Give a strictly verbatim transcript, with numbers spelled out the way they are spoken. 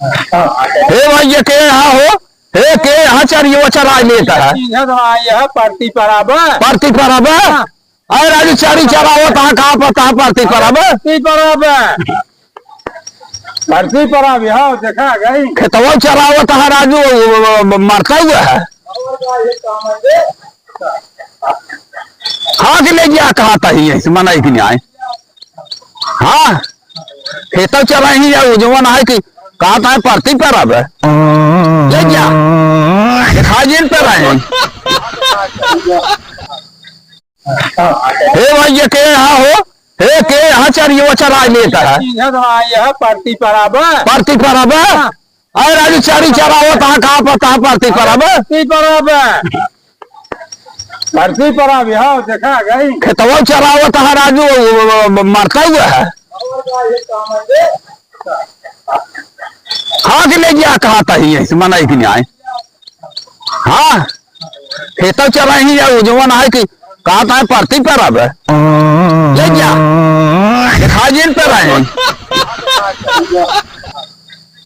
हे भैया, के यहाँ हो? हे, के यहाँ चरियो चराई लेता है? सीधा तो आई है, परती पर आबे। परती पर आबे? हाँ। अरे राजू, चरी चरावत है, कहाँ पता है परती पर आबे? परती पर आबे। परती पर आबे, हाँ, देखा गई। खेतवा चरावत है राजू, वो, वो, वो, मरता हुआ है। हाँ, कि ले गया, कहा था ही, ऐसे मना ही कि नहीं आए। हाँ, खेतव चला ही जाऊ, जवन है कि कहा था परती पर आबे। ले जा, दिखा जिन पर आए। हे भैया, के यहाँ हो? हे, के यहाँ चरियो चराई लेता है? सीधा तो आई है, परती पर आबे। परती पर आबे? हाँ। अरे राजू, चरी चरावत है, कहाँ पता है परती पर आबे? परती पर आबे। परती पर आबे, हाँ, देखा गई। खेतवा चरावत है राजू, वो, वो, वो, मरता हुआ है। हाँ, कि ले गया, कहा था ही, ऐसे मना ही कि नहीं आए। हाँ, खेतव चला ही जाऊ, जवन है कि कहा था परती पर आबे। ले जा, दिखा जिन पर आए।